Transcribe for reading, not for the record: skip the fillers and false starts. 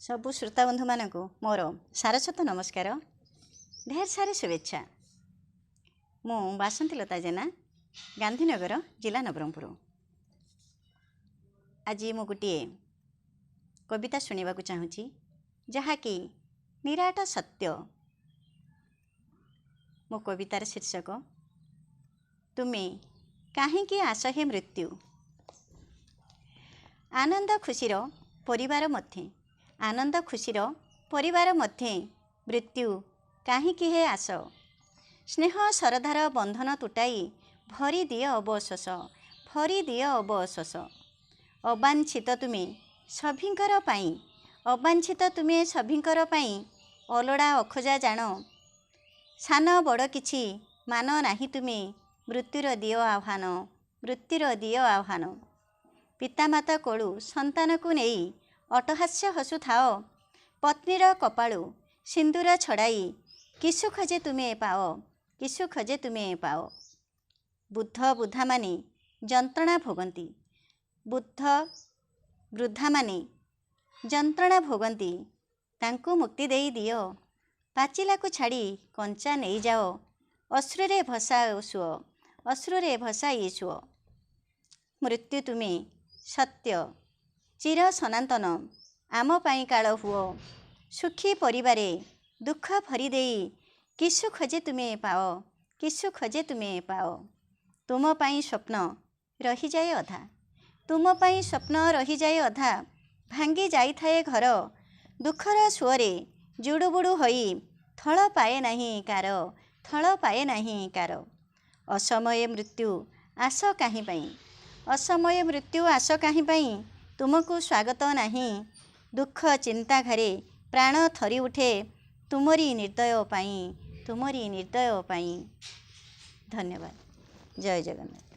ସବୁ ଶ୍ରୋତା ବନ୍ଧୁମାନଙ୍କୁ ମୋର ସାରସ୍ୱତ ନମସ୍କାର, ଢେର ସାରା ଶୁଭେଚ୍ଛା। ମୁଁ ବାସନ୍ତୀଲତା ଜେନା, ଗାନ୍ଧୀନଗର, ଜିଲ୍ଲା ନବରଙ୍ଗପୁର। ଆଜି ମୁଁ ଗୋଟିଏ କବିତା ଶୁଣିବାକୁ ଚାହୁଁଛି, ଯାହାକି ନିରାଟ ସତ୍ୟ। ମୋ କବିତାର ଶୀର୍ଷକ, ତୁମେ କାହିଁକି ଆସ ହେ ମୃତ୍ୟୁ। ଆନନ୍ଦ ଖୁସିର ପରିବାର ମଧ୍ୟେ, ଆନନ୍ଦ ଖୁସିର ପରିବାର ମଧ୍ୟେ ମୃତ୍ୟୁ କାହିଁକି ହେ ଆସ? ସ୍ନେହ ଶରଧାର ବନ୍ଧନ ତୁଟାଇ ଭରି ଦିଅ ଅବଶୋଷ, ଭରି ଦିଅ ଅବଶୋଷ। ଅବାଞ୍ଛିତ ତୁମେ ସଭିଙ୍କର ପାଇଁ, ଅବାଞ୍ଛିତ ତୁମେ ସଭିଙ୍କର ପାଇଁ ଅଲୋଡ଼ା ଅଖୋଜା ଜାଣ। ସାନ ବଡ଼ କିଛି ମାନ ନାହିଁ ତୁମେ, ମୃତ୍ୟୁର ଦିଅ ଆହ୍ୱାନ, ମୃତ୍ୟୁର ଦିଅ ଆହ୍ୱାନ। ପିତାମାତା କୋଳୁ ସନ୍ତାନକୁ ନେଇ ଅଟହାସ୍ୟ ହସୁଥାଅ, ପତ୍ନୀର କପାଳୁ ସିନ୍ଦୁର ଛଡ଼ାଇ କି ସୁଖ ଯେ ତୁମେ ପାଅ, କି ସୁଖ ଯେ ତୁମେ ପାଅ। ବୃଦ୍ଧ ବୃଦ୍ଧାମାନେ ଯନ୍ତ୍ରଣା ଭୋଗନ୍ତି, ବୃଦ୍ଧ ବୃଦ୍ଧାମାନେ ଯନ୍ତ୍ରଣା ଭୋଗନ୍ତି, ତାଙ୍କୁ ମୁକ୍ତି ଦେଇ ଦିଅ। ପାଚିଲାକୁ ଛାଡ଼ି କଞ୍ଚା ନେଇଯାଅ, ଅଶ୍ରୁରେ ଭସାଅ ସୁଅ, ଅଶ୍ରୁରେ ଭସାଇ ସୁଅ। ମୃତ୍ୟୁ ତୁମେ ସତ୍ୟ ଚିର ସନାତନ, ଆମ ପାଇଁ କାଳ ହୁଅ। ସୁଖୀ ପରିବାରେ ଦୁଃଖ ଭରି ଦେଇ କି ସୁଖ ଯେ ତୁମେ ପାଅ, କି ସୁଖ ଯେ ତୁମେ ପାଅ। ତୁମ ପାଇଁ ସ୍ୱପ୍ନ ରହିଯାଏ ଅଧା, ତୁମ ପାଇଁ ସ୍ୱପ୍ନ ରହିଯାଏ ଅଧା, ଭାଙ୍ଗି ଯାଇଥାଏ ଘର। ଦୁଃଖର ସୁଅରେ ଜୁଡ଼ୁବୁଡ଼ୁ ହୋଇ ଥଳ ପାଏ ନାହିଁ କାର, ଥଳ ପାଏ ନାହିଁ କାର। ଅସମୟେ ମୃତ୍ୟୁ ଆସ କାହିଁ ପାଇଁ, ଅସମୟେ ମୃତ୍ୟୁ ଆସ କାହିଁ ପାଇଁ, ତୁମକୁ ସ୍ୱାଗତ ନାହିଁ। ଦୁଃଖ ଚିନ୍ତା ଘାରେ ପ୍ରାଣ ଥରି ଉଠେ ତୁମରି ନିର୍ଦ୍ଦୟ ପାଇଁ, ତୁମରି ନିର୍ଦ୍ଦୟ ପାଇଁ। ଧନ୍ୟବାଦ। ଜୟ ଜଗନ୍ନାଥ।